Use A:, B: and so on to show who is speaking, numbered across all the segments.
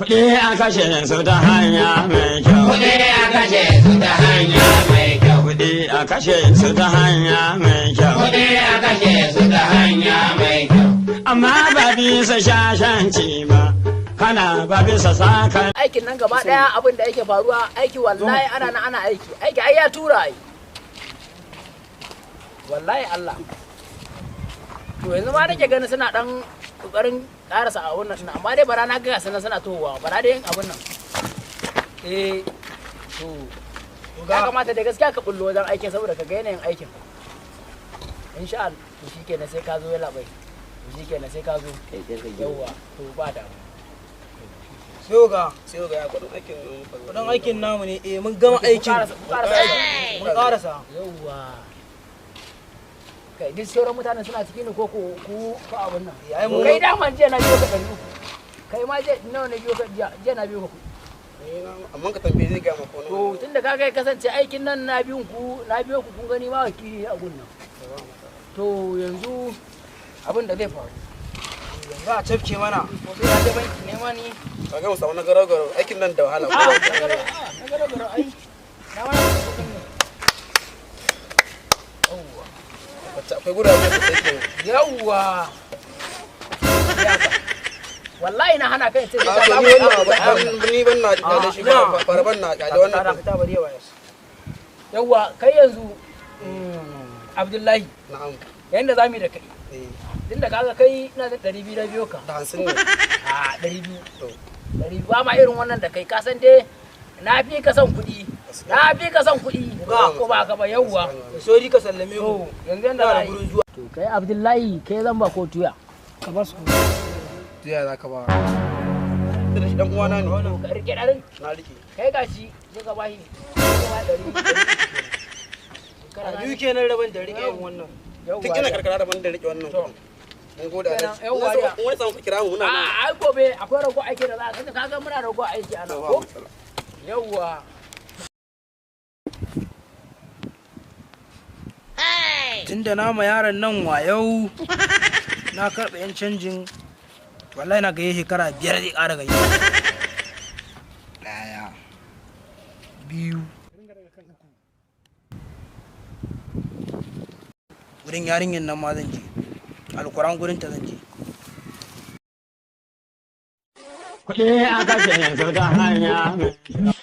A: Kuɗi a kashe su ta hanya mai kyau.
B: Kuɗi a kashe su ta hanya mai kyau.
A: Kuɗi a kashe su ta hanya mai kyau.
B: Kuɗi a kashe su ta hanya mai kyau.
A: Amma ba bisa shashanci ba, kana ba bisa saka
C: Aikin nan gaba daya, abin da yake faruwa, aiki wallahi ana nan ana aiki, aiki ai ya tura ai, wallahi Allah. To yanzu ma nake ganin suna dan kokarin karasa a wannan din, amma dai bara na ga sanan suna tohuwa, bara dai yin abin nan. Eh, to ya kamata da gaskiya ka bullo wajen aikin saboda ka ga yanayin aikin, insha Allah. To shikenan, sai ka zo ya labai. To shikenan, sai ka zo. Yawwa, to ba damu.
D: Sai ga
E: Sai ga ya kudin aikin nan.
D: Kudin aikin namu ne. Eh, mun gama aikin.
C: Ku karasa aikin.
D: Mun karasa.
C: Yawwa, kai, duk sauran mutanen suna ciki ne ko ku abun nan?
D: Ai mu
C: Kai, daman jiya na biyo ka 300. Kai ma jiya nawa na biyo ka? Jiya na biyo ka kuɗi.
E: Amma ka tambaye, zai gaya maka wani.
C: To tunda ka kai kasance aikin nan na biyun ku, na biyo ku, kun gani ma wakili ne a gun nan. To yanzu abin da zai faru
D: Yanzu a cafke mana.
C: Ko sai na je banki nema ni.
E: Ka ga mu samu na garau garau, aikin nan da wahala.
C: A na gara gara, ai na wani kuɗin ne. Yawwa.
E: Wacce akwai gurabe sosai kenan.
C: Yawwa, wallahi na hana kai sai
E: A
C: ka
E: to
C: samu
E: ni wannan ni ban na kyale shi ba, fara ban na kyale wannan.
D: Ta bari yawa yas.
C: Yawwa, kai yanzu, Abdullahi,
E: Na'am.
C: yanda za mu yi da kai,
E: Eh.
C: tunda kaga kai ina da 200 na biyo ka.
E: Da 50 ne.
C: A 200.
E: To.
C: 200 ba ma irin wannan da kai, ka san dai na fi ka son kuɗi, na fi ka son kuɗi, ko ba ka ba? Yawwa.
D: Sori ka sallame
C: To
D: mu.
C: yanzu yanda
D: Ina
C: za
D: da
C: a yi
D: gurin zuwa.
C: To kai Abdullahi, kai zan ba ko tuya?
D: Ka ba su.
E: Tuya za ka ba da shi, dan uwana ne.
C: To ka rike ɗarin.
E: Na rike.
C: Kai gashi, sai ka bashi, sai ka ba 100.
D: A biyu kenan rabon da rike yin wannan.
E: Tun ina karkara da ban da rike wannan kudin. Mun gode Alhaji.
C: Yawwa.
E: In wani samu ka kira mu, muna
C: A
E: nan.
C: ai gobe akwai rago aiki da za ka kaga muna rago aiki ana
E: Ba
C: ko
E: matsala.
C: Yawwa.
D: Tunda na ma yaron nan wayau, na karɓa yan canjin, wallahi na ga shekara 5 zai ƙara gayi. Ɗaya, biyu, gurin yarinyar nan ma zan je, alkuran gurin ta zan je.
A: Kuɗi a kashe su ta hanya mai kyau.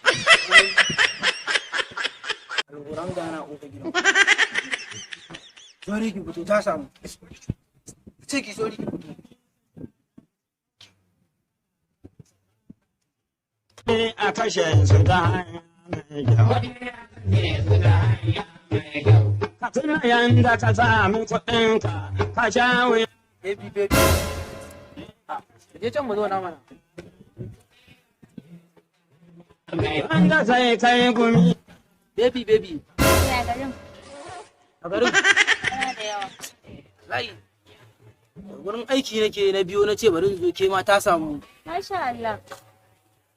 D: Alkuran gana ƙofa gidan. Sorry, ki fito, ta samu. Ce ki sorry, ki fito.
A: Kuɗi a kashe su ta hanya mai kyau. Ka tuna yanda ka sami kuɗinka, ka sha wuya.
D: Baby, baby. Je can mu zo na mana.
A: Wanda sai kai gumi.
D: Baby, baby.
F: Ya garin?
D: A garin.
F: Kana da yawa.
D: Layi. Gurin aiki nake, na biyo na ce bari in zo, ke ma ta samu.
F: Masha Allah.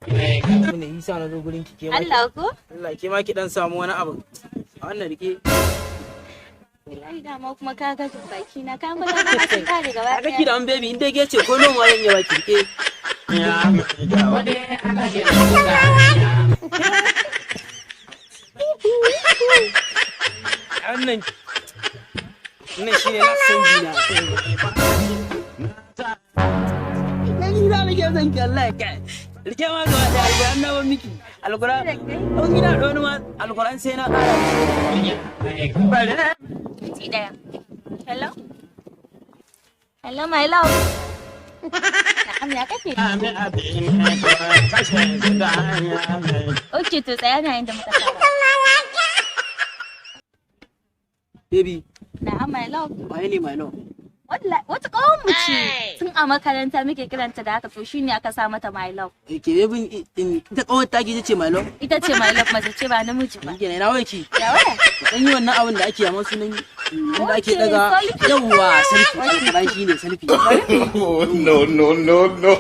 D: Ne yasa na zo gurin ki, ke ma.
F: Allah ko?
D: Allah, ke ma ki dan samu wani abu. A wannan rike.
F: Wallahi dama kuma ka ga baki na kan kwata na sun kare gaba
D: A kake da an baby, in dai ke ce ko noma zan iya baki, rike.
A: Ya mai kyau.
B: Kuɗi a kashe su ta hanya.
D: Wannan shine last canji na. Na ni da nake son ki, Allah ya kai. Rike ma gaba da alquran na ban miki. Alquran. An gina da wani ma alquran sai na ƙara.
A: Bare
F: Minti ɗaya. Hello? Hello, my love. Na'am, ya kake?
A: sami abin ne kashe su ta hanya mai
F: Okay, to tsaya na inda muka saba.
D: Baby,
F: Na'am, my love.
D: waye ne my love?
F: Wallahi wata kawon mu ce tun a makaranta muke kiranta da haka, to shine aka sa mata my love.
D: Ke baby in ita kawar taki ce my love?
F: Ita ce my love, mace ce ba namiji ba.
D: Ni kenan, ina wai ki?
F: Ya waya?
D: Dan yi wannan abin da ake amma sunan inda ake
F: Okay,
D: daga
F: selfie.
D: yawwa, selfie, alquran shine selfie.
G: No, no, no, no.